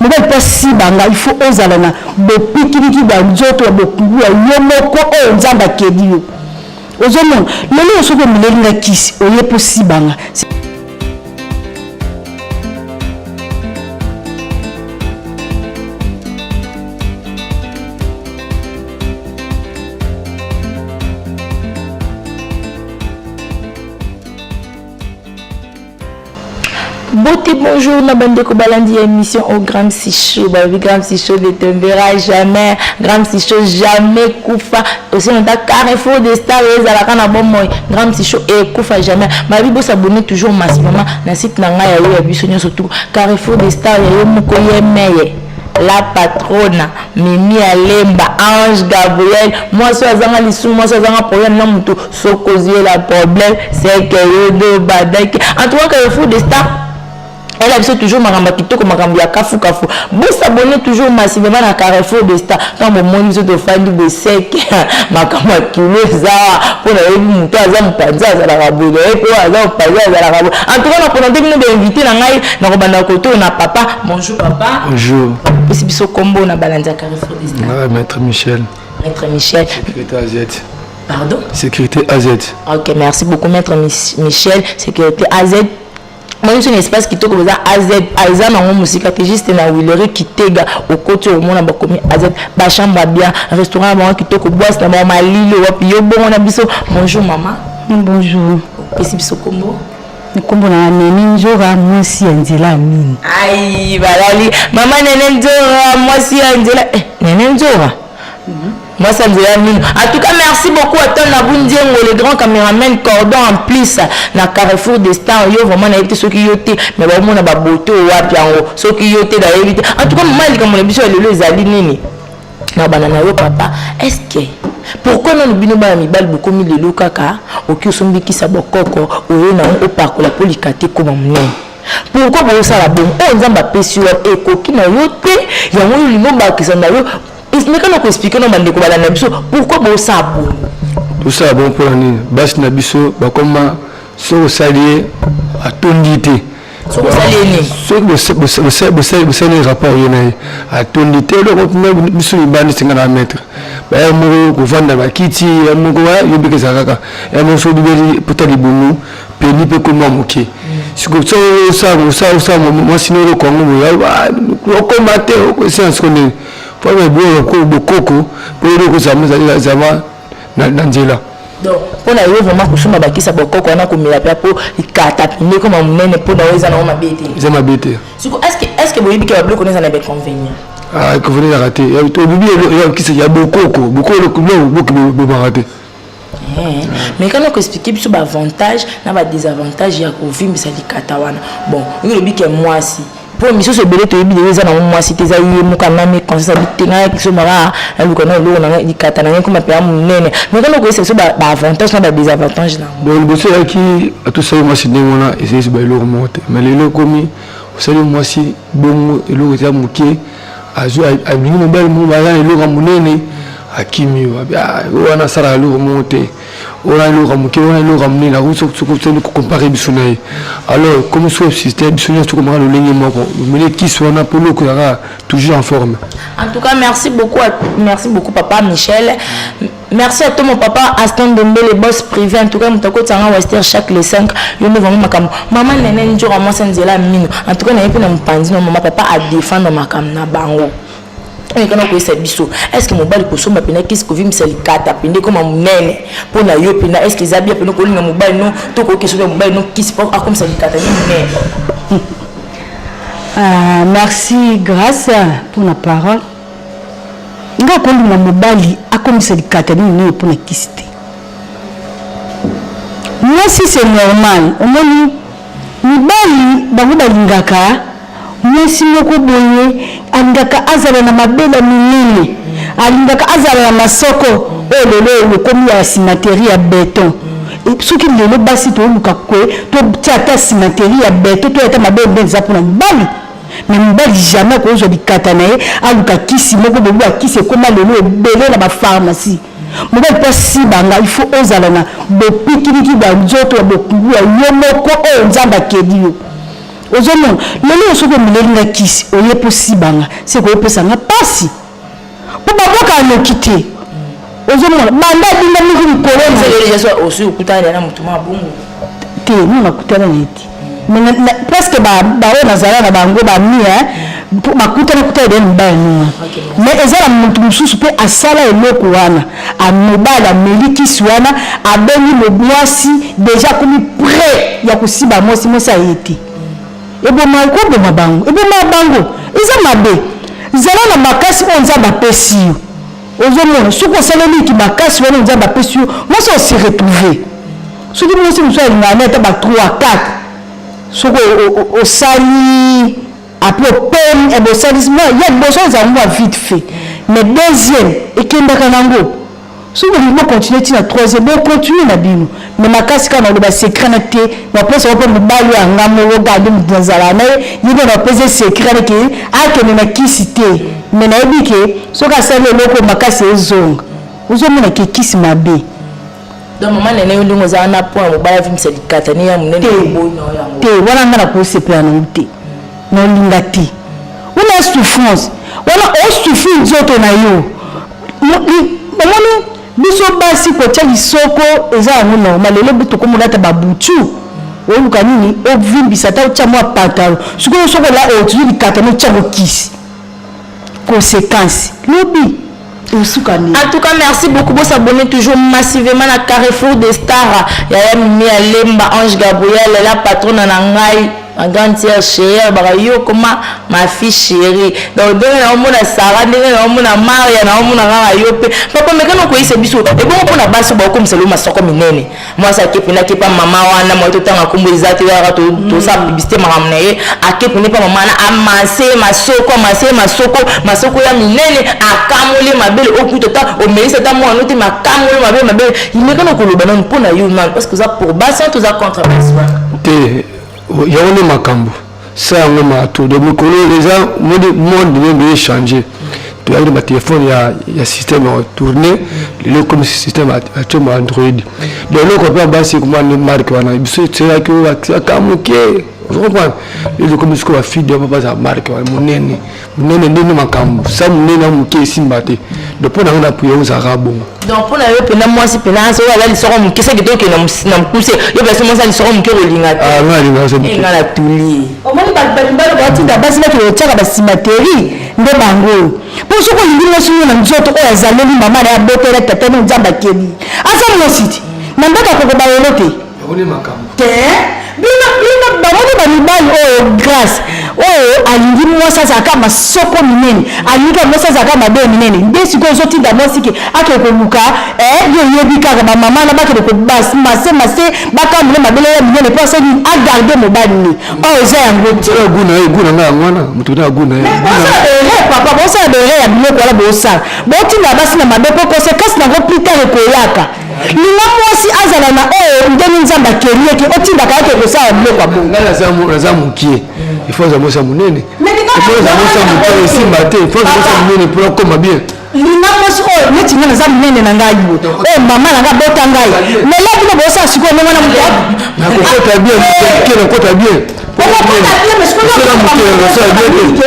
Mobali mpo asiba nga, il faut ozala na bopikiliki bwa nzoto ya bokungu ya yo moko oyo Nzambe akeli yo. Ozomona lelo oyo soki omeleli nga kisi oye mpo osiba nga. Beauté bonjour na bandeko balandi ya émission au Grand Show balobi Grand Show ne tombera jamais Grand Show jamais kufa aussi longtemps Carrefour des stars ezalaka na bomoi Grand Show ekufa jamais balobi bo s'abonner toujours massivement na site na ngai ya yo ya biso nyonso tout Carrefour des stars ya yo moko ye meye la patrona Mimi Alemba Ange Gabriel mwasi oyo azanga lisumu mwasi azanga problème na motu soki ozwela problème c'est que yo nde obandaki en tout cas Carrefour des stars elle a biso toujours makambo ya kitoko makambo ya kafukafu bosabone toujours massivement na Carrefour des stars ntango bomoni biso tofandi boseke makambo ya kilo eza mpo nayebi moto aza mopanzi azalaka boye nayebi mpe aza mopanzi azalaka boye en tout cas na présente bino bainvité na ngai nakobanda kote oyo na papa bonjour papa bonjour opesi biso kombo na balandi ya Carrefour des stars maître Michel. Maître Michel. Sécurité AZ. Pardon? Sécurité AZ. Ok, merci beaucoup maître Michel, sécurité AZ. Moi biso na espace kitoko boza AZ, eza nango mosika te, juste na Willery Kitega okoti okomona bakomi AZ, ba chambre ya bien, restaurant ya bango kitoko, boise na bango malili wapi yo bongo na biso. Bonjour maman. Bonjour. Opesi biso kombo? Nkombo na Nene Nzora, mwasi ya nzela ya mino. Ai, balali mama Nene Nzora, mwasi ya nzela eh, Nene Nzora mwasi ya nzela ya mino. En tout cas merci beaucoup à Ton Abu Ndiengo, le grand caméraman cordon en plus na Carrefour des Stars. Yo vraiment nayebi te soki yo te, mais baomona ba beauté wapi yango soki yo te nayebi te. En tout cas mama likambo na biso ya lelo ezali nini? Na bana na yo papa, est-ce que pourquoi nanu bino bana mibali bokomi lelo kaka oki osombi kisa bokoko oye na yango opakola mpo likata ekoma monene? Pourquoi bozosala bongo? Oyo Nzambe apesi yo ekoki na yo te, yango oyo olingi obakisa na yo. Meka na koexplike na bandeko balanda biso pourquoi bozosala bongo. Tosala bongo mpona nini? Basi na biso bakoma soki osali ye atondi te. Soki bosali rapport ye na ye atondi te, eloko biso mibali esenga na maître baya moko kovanda bakiti ya moko yobika ezala kaka ya moko soki obibeli pota libumu peni mpe koma moke. Sikoyo soki osala mwasi na eloko yango boye okoma te, okosala siko ndenge po bokoko po eloko ezala na nzela. Donc mpo na yo vraiment kosomba bakisa bokoko wana komela mpe mpo likata pende ekoma monene mpo na yo eza nango mabe te? Eza mabe te. Siko est ce que boyebi ke babiloko wana eza na bainconvénient? Ah, inconvénient ezalaka te. Obibi kisa ya bokoko, bokoko bobaka te. Mais kana koexplike biso baavantage na badésavantage ya kovimbisa likata wana. Bon, oyo olobi ke mwasi mpo misusu ebele toyebi lelo eza nango mwasi te, eza ye moko anami conscience abi te ngai kisomaka naluka na eloko nanga likata na ngai ekoma mpenza monene. Mais kana koyesa biso baavantage na badésavantage na yango. Bon, liboso eyaki atosali mwasi ndenge wana ezalisi ba eloko moko te, mais lelo ekomi osali mwasi bongo eloko eza moke, azwi alingi mobali moko baza na eloko ya monene, akimi yo wana asalaka eloko moko te, wana eloko ya moke, wana eloko ya monene, akoki kocompare biso na ye. Alors comme so système biso nyonso tokomaka lolenge moko, omeli kisi wana mpo eloko ezalaka toujours en forme. En tout cas merci beaucoup, merci beaucoup papa Michel. Merci à toi mon papa Aston Dembele, boss privé. En tout cas moto akotanga Wester chaque les 5 yo nde vraiment makambo. Maman Nene Nzora mwasi nzela mino. En tout cas nayebi na mopanzi na mama papa a défendre makambo na bango. Kana koyesa biso est ce que mobali kosomba mpena kisi kovimbisa likata pende ekoma monene mpo na yo mpena, est ce que eza bien mpena kolinga mobali no to koki soki mobali no kisi mpo akomisa likata ni monene? Merci Grâce pour la parole. Nga kolinga mobali akomisa likata nini nini mpona kisi te. Mwasi c'est normal, omoni mibali bango balingaka mwasi moko boye, alingaka azala na mabele minene, alingaka azala na masoko oyo lelo ekomi ya cimenterie ya beton. Soki lelo basi toluka kwe totia ata cimenterie ya beton to ata mabele nde eza mpona mibali, mais mobali jamais akozwa likata na ye aluka kisi moko boye. Bakisi ekoma lelo ebele na bapharmacie. Mobali mpo asiba nga, il faut ozala na bopikiliki bwa nzoto ya bokungu ya yo moko oyo Nzambe akeli yo. Ozomona lelo soki omeleli nga kisi, oye mpo sibanga, se koyopesa nga mpasi mpo babwakaka noki te. Ozomona banda abinga miki likolo osi okutana na motu mwa bongo te. No, nakutana na ye te, mais presque baoyo nazala na bango bami bakutana kutana deya mibali nunga. Mais eza na motu mosusu mpe asala eloko wana, mobali ameli kisi wana, abengi mwasi, déjà akomi prêt ya kosiba mwasi, mwasi aye te. Eboma, ekoboma bango, eboma bango, eza mabe. Zala na makasi oyo Nzambe apesi yo. Ozomona, soki osaleliki makasi wana Nzambe apesi yo, mwasi ose retrouve. Soki mwasi mosusu alingaka na ata ba 3 4, soki osali après opemi, bosalisi ya liboso, ezala mwa vite fait, mais deuxième ekendaka nango. Soki bolingi bocontinue ntina troisième, bocontinue na bino. Mais makasi kaka naloba secret na te, napesa mpe mobali oyo anga moko kaka nde moto nazala na ye, ye mpe napesa secret na ke akende na kisi te. Mais nayebi ke soki asali eloko makasi ezonga, ozomona ke kisi mabe. Donc mama Nene, yo ndenge ozala na point mobali avimbisa likata ne ya monene, boyi na yango? Te, wana nga nakosepela nango te, naolinga te. Wana souffrance, wana osouffrir nzoto na yo. Omoni, biso basi kotia lisoko eza yango normal. Lelo tokomolata babutu, oluka nini, ovimbisa ata otya mwa pantalon. Sikoyo soki ola otuli likata no, otya kokisi, conséquence lobi osuka nini? En tout cas, merci beaucoup. Vous s'abonnez toujours massivement à Carrefour des Stars. Yaya Mimi Alemba, Ange Gabriel, la patronne na ngai, ma grande sœur chérie, baka yo koma ma fille chérie. Donc ndenge na omona Sarah, ndenge na omona Maria, na omona kaka yo pe. Papa, mekana koyisa biso. Ebongo mpona basi bakokomisa lo masoko minene. Mwasi ake pene, ake pa mama wana, mwa totanga nkombo eza te, kaka tosala publicité makambo na ye. Ake pene pa mama wana, amase masoko, amase masoko, masoko ya minene, akamoli mabele. Okuta ata omelisi ata mwana te, makamoli mabele, mabele. Imekana koloba nanu mpo na yo nanu, parce que oza pour basi wana, toza contre basi wana? Te, yango nde makambo sa yango mato. Donc mikolo eza monde ndenge echange, toyaki na batelefone ya système ya tourne, lelo ekomi système atioma Android. Donc eloko mpe basi ekoma nde marque wana biso eselaki aka moke, ozocomprendre. Lelo ekomi sikoyo bafide bazala marque wana monene monene, ndenge makambo sa monene ya moke esimba te. Donc mpo na ngo na priere ozalaka bongo. Donc mpo na yo mpena, mwasi mpena soki aza lisoko moke, soki tokende na mokuse, yo place mwasi lisoko moke kolinga te? Nga alingaka so moke. Nga na tuli. Omoni, bato batinda basi bakende kotiaka basimateri nde bango oyo, mpo soki olingi mwasi oyo na nzoto oyo azaleli mama na ye, abotela tata ne, Nzambe akeli, aza mwasi te na ndako, akoko bayolo te. Te, bino bino bamoni bamibali oyo, grâce oyo alingi mwasi azalaka masoko minene, alingi mwasi azalaka mabe minene, nde sikoyo ozotinda mwasi ke akende koluka. Yo oyebi kaka bamama na bakende komase mase, bakamule mabele ya minene mpo asali agarde mobali ne oyo eza yango te. Gu na ye, gu na ngai yango wana, moto na gu na ye. Bosala baerreur, papa, bosala baerreur ya biloko wana, bosala, botinda basi na mabe, mpo conséquence nango plus tard ekoyaka. Linga mwasi azala na oyo ndenge Nzambe akeli eke, otindaka yake kosala biloko ya bongo. Ngai naza mokie, il faut aza mwasi ya monene, il faut aza mwasi ya moke esimba te, il faut aza mwasi ya monene mpo akoma bien. Linga mwasi oyo neti ngai naza monene na ngai boye, oyo mama na ngai abota ngai. Mela bino bosala sikoyo ndenge wana moto Nakokota bien moke, nakota bien. Yo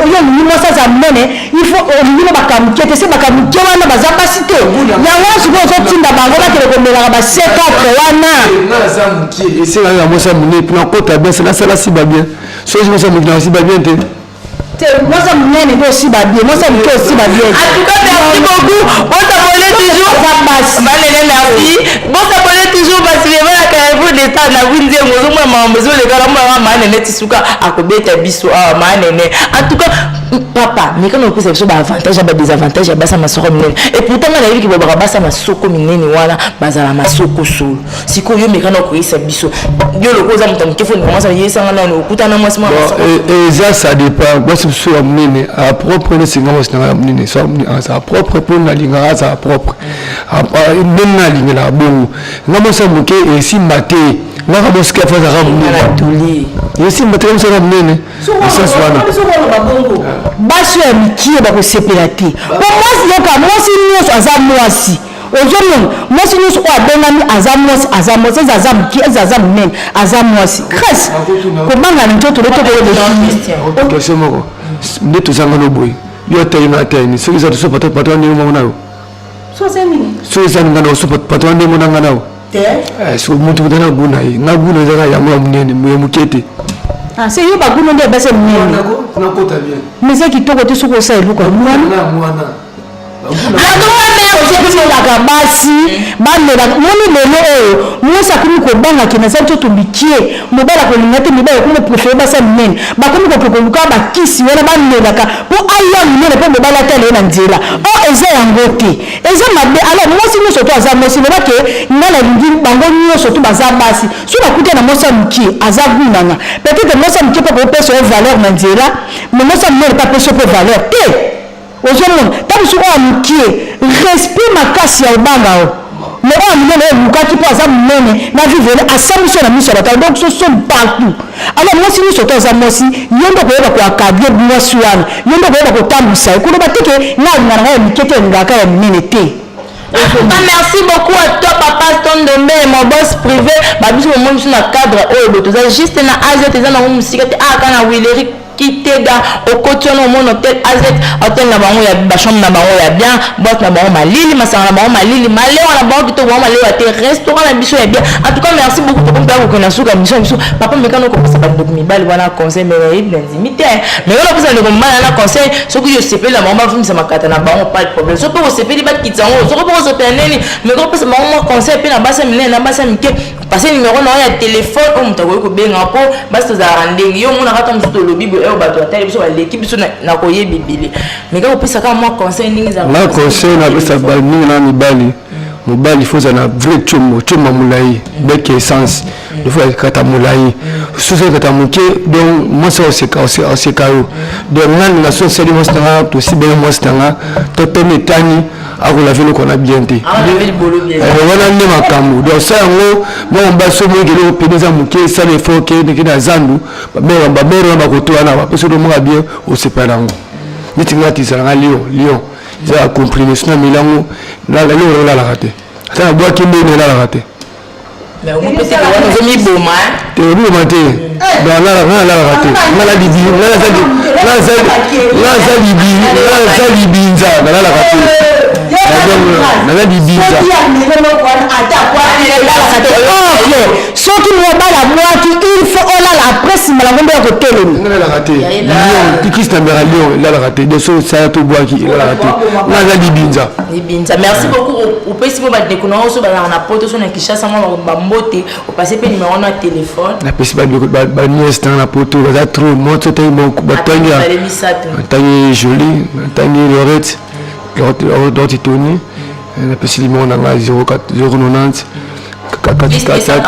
olingi mwasi aza monene, il faut olingi no bakamuke te, se bakamuke wana baza basi te. Yango wana sikoyo ozotinda bango bakende komelaka ba C4 wana. Esengaka mwasi ya monene mpo nakota bien, se nasala siba bien. Soki mwasi ya moke, nakosiba bien te. Te, mwasi ya monene nde osiba bien, mwasi ya moke osiba bien. En tout cas, merci beaucoup. Bon s'abonner toujours. Malene, merci. Bon s'abonner toujours parce que voilà, Carrefour des Stars na Winzengo, ozomona makambo ezoleka na mwana manene ti suka akobeta biso awa manene. En tout cas, papa, mekana opesa biso baavantage ya badésavantage ya basa masoko minene. Et pourtant nga nayebi ke babaka basa masoko minene wana bazala masoko solo. Sikoyo yo mekana okoyesa biso, yo loko oza moto ya moke, foni komasa yesanga nano okutana mwasi mwa masoko. Eza ça dépend. Mwasi mosusu ya monene apropre, neti nga mwasi na ngai ya monene azala propre, mpo nalingaka azala propre ndenge nalingelaka bongo. Nga mwasi ya moke esimba te, ngaka mwasi kafa azalaka monene esimba te, mwasi ya monene essence wana. Basi oyo ya mikie bakosepela te, po mwasi, yoka, mwasi nyonso aza mwasi. Ozomona mwasi nyonso oyo abengami aza mwasi, aza mwasi, eza aza moke, eza aza monene, aza mwasi. Grâce kobanga na nzoto loto koyeba. Question moko nde tozanga no boye, yo atali nga atali ni soki eza toso patron, patron ndenge moko na yo, soki eza nga na so patron ndenge moko na nga na yo. Soki moto moto na guna ye, nga guna ezaka yango ya monene ya moke te. Se yo baguna nde basi ya monene. Nakota bien. Mais eza kitoko te soki osala eloko ya mwana. Ozomelaka basi bamelaka moni lelo oyo mwasi akomi kobanga ke naza nzoto mikie, mobali akolinga te. Mibali akomi préféré basi ya minene, bakomi koke koluka bakisi wana bamelaka mpo aya minene, mpo mobali atala ye na nzela. O eza yango te, eza mabe. Alors mwasi nyonso to aza mwasi, loba ke ngai nalingi bango nyonso to baza basi. So nakuta na mwasi ya mokie aza gunanga, peut-être mwasi ya mokie mpe akopesa yo valeur na nzela, mais mwasi ya monene mpe apesa yo mpe valeur te. Ozomona ntango mosusu oyo ya mokie respect makasi ya obanga o, mais oyo ya monene oyo olukaki mpo aza monene na vivre asambisi yo na miso ya bato. Donc so sommes partout. Alors mwasi nyonso to aza mwasi, yo nde koyeba koencadrer mwasi wana, yo nde koyeba kotambwisa ye. Koloba te ke ngai alingaka na ngai ya mike te, alingaka ya minene te. Merci beaucoup à toi, papa Stondombe, mon boss privé. Babiso momoni biso na cadre oyo boye, toza juste na AZ, eza nango mosika te, aka na Willery Kitega. Okoti wana, omona hotel AZ, hotel na bango ya bachambre na bango ya bien, boîte na bango malili, masanga na bango malili, malewa na bango kitoko, bango malewa te, restaurant na biso ya bien. En tout cas merci beaucoup. Tokomi mpe kokende na suka mission biso. Papa, mekano kopesa bandeko mibali wana conseil, mais nayebi na ndimi te. Mais wana kopesa bandeko mibali wana conseil, soki osepeli na bango bafumisa makata na bango, pas de problème. Soki mpe osepeli bakitisa yango, soki mpe osepela nini, mais kopesa bango mwa conseil mpe na basi ya minene na basi ya mike. Pase numéro na yo ya telefone oyo moto akoki kobenga, mpo basi tozalaka ndenge yo omonaka ata mosusu tolobi boye oyo bato batali biso baleki biso na koyeba ebele. Mais kaka kopesa kaka mwa conseil ndenge ezalaka. Nga conseil napesa mingi na mibali, mobali faut ozala na vrai tshombo, tshombo ya molai, bec essence, il faut ekata molai. Soki ekata moke, donc mwasi oseka oseka yo. Donc nga ninga so osali mwasi na nga, tosibeli mwasi na nga to peme etani, akolave eloko wana bien te. Wana nde makambo. Donc sa yango mwa mobali, so moki eloko pene eza moke, esala effort ke ndeke na zandu babere wana bakoto wana bapesi oto moka bien, osepela nango. Neti nga tizalanga lion, lion eza ya comprimé, so nameli yango eloko elalaka te, ata nabwaki ndenge elalaka te. Ozomiboma. Te, obiboma te. Donc nga nalalaka te, nga naza libinza, nalalaka te, naza libinza. Soki mobali abwaki, il faut olala après, nsima nango nde ya kotelemi. Nga nalalaka te. Lion Christ mbeka, lion elalaka te. Donc so osala to obwaki, elalaka te. Nga naza libinza. Libinza, merci beaucoup. Opesi mo bandeko na yo so bazalaka na Poto, so na Kinshasa, mwa bambote. Opase mpe numéro na telefone. Napesi baniese nanga na Poto, baza trop moto. Batangi natangi Joli, natangi Lorette, Lorette Tony. Napesi numéro na ngai 090 43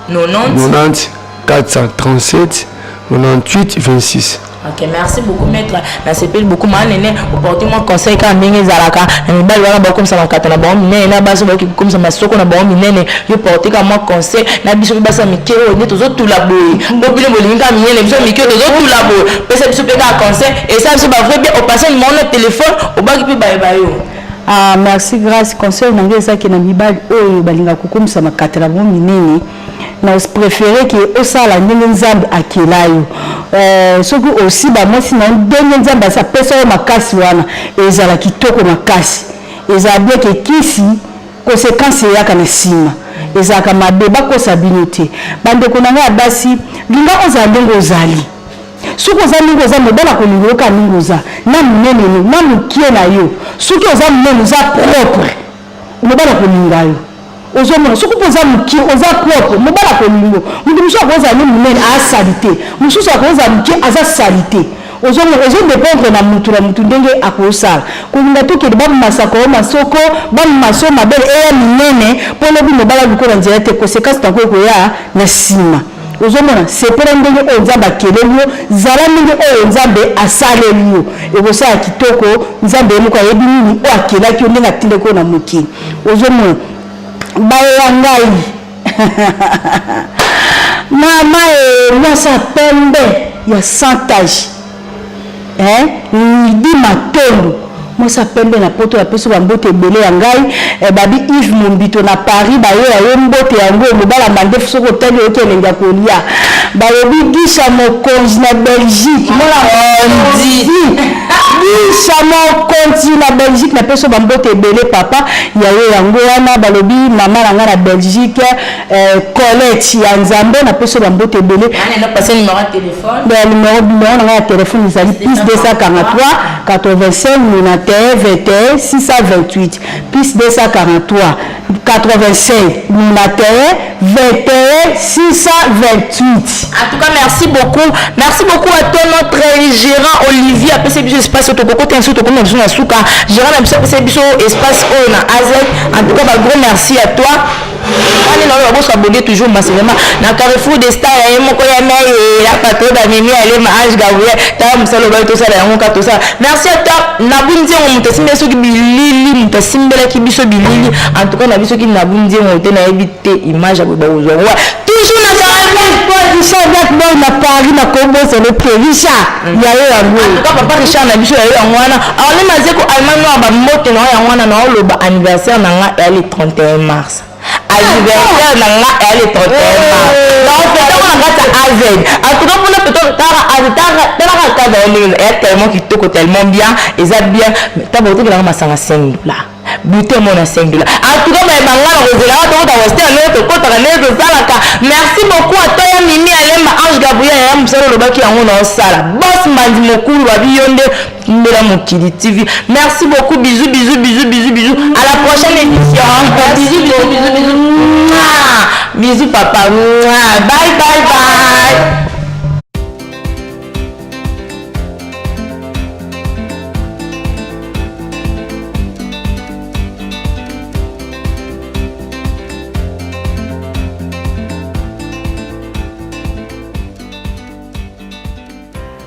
90 90 437 98 26. Ok, merci beaucoup maître, nasepeli beaucoup. Maa nene, oporte mwa conseil kaka ndenge ezalaka na mibali wana bakomisa makata na bango minene, na basi bakoki kokomisa masoko na bango minene. Yo porte kaka mwa conseil na biso mpe basi ya mike oyo nde tozotula boye, mpo bino bolingi kaka minene, biso mike oyo tozotula boye. Pesa biso mpe kaka conseil, esala biso bavrai bien. Opase numéro na telefone, obaki mpe bayeba yo. Ah, merci Grâce. Conseil na ngai ezaki na mibali oyo balingaka kokomisa makata na bango minene, na préféré ke osala ndenge Nzambe akela yo. Soki osiba mwasi na yo ndenge Nzambe apesa yo makasi wana, ezala kitoko makasi, ezala bien ke kisi conséquence eyaka na nsima ezalaka mabe. Bakosa bino te, bandeko na ngai ya basi. Linga ozala ndenge ozali. Soki oza ndenge oza, mobali akolinga yo kaka ndenge oza, na monene no na mokie na yo. Soki oza monene, oza propre, mobali akolinga yo. Ozomona, soki mpe oza mokie, oza propre, mobali akolinga yo. Moto mosusu akozala ne monene aasali te, mosusu akozala mokie aza sali te. Ozomona, ezodépendre na mutu na mutu ndenge akosala. Kolinga tokende bamasako yo masoko, bamaso mabele eya minene mpo lobi mobali aluko na nzela te, conséquence nango ekoya na nsima. Ozomona, sepela ndenge oyo Nzambe akeleli yo, zala ndenge oyo Nzambe asaleli yo, ekosala kitoko. Nzambe ye moko ayebi nini oyo akelaki yo, ndenge atindaki yo na mokili. Ozomona, bayeya ngai mama e mwasi ya pembe ya sans tache, Lidi Matondo. Mwasi ya pembe na poto napesi yo bambote ebele ya ngai eh, babi Yves Mombito na Paris baye ya yo mbote yango mobala mandefu soki otali oyoki elengi ya kolia balobi Gisha Mokonzi na Belgique mwana mokonzi Gisha Mokonzi na Belgique napesi yo bambote ebele papa ya yo yango wana balobi mama na ngai na Belgique eh, Colette ya Nzambe napesi yo bambote ebele numero numero na ngai ya telefone ezali plus 243 85 91 21 628 plus 243 85 91 21 628. En tout cas, merci beaucoup. Merci beaucoup à toi, notre gérant Olivier. Apesi biso espace tokokota biso tokoma biso na suka. Gérant na biso apesi biso espace oyo na AZ. En tout cas, bah, gros merci à toi. Wana na oyo s'abonner toujours massivement na Carrefour des Stars ya ye moko ya meye ya patron da Mimi Alema Ange Gabriel tala mosala obayi tosala yango ka tosala. Merci à toi Nabu Nzengo moto asimbeli soki bilili moto asimbelaki biso bilili en tout cas na biso soki Nabu Nzengo te nayebi te image ya boye bakozwa yango toujours na Carrefour. Richard Blackboy na Paris na kobosana te Richard ya yo yango. En tout cas papa Richard na biso ya yo yango wana Arlene Mazeko Allemagne noir bambote na yo yango wana na oloba anniversaire na nga ya le 31 mars. Anniversaire na nga ya le 31 mars. Donc peut-être na kati ya AZ. En tout cas mpona peut-être tala AZ talaka cadre ya ndenge ya tellement kitoko tellement bien eza bien ntango otekelaka masanga 5 dollars bute mona 5 dollars. En tout cas bayeba nga na kozelaka tokota western ndenge tokotaka ndenge tosalaka. Merci beaucoup à toi ya Mimi Alemba Ange Gabriel ya mosala olobaki yango na osala boss Mbandi Mokulu babi yo nde Mbela Mokili TV. Merci beaucoup bisous bisous bisous bisous bisous à la prochaine émission. Bisous bisous bisous bisous. Mouah. Bisous papa. Mouah. Bye bye bye.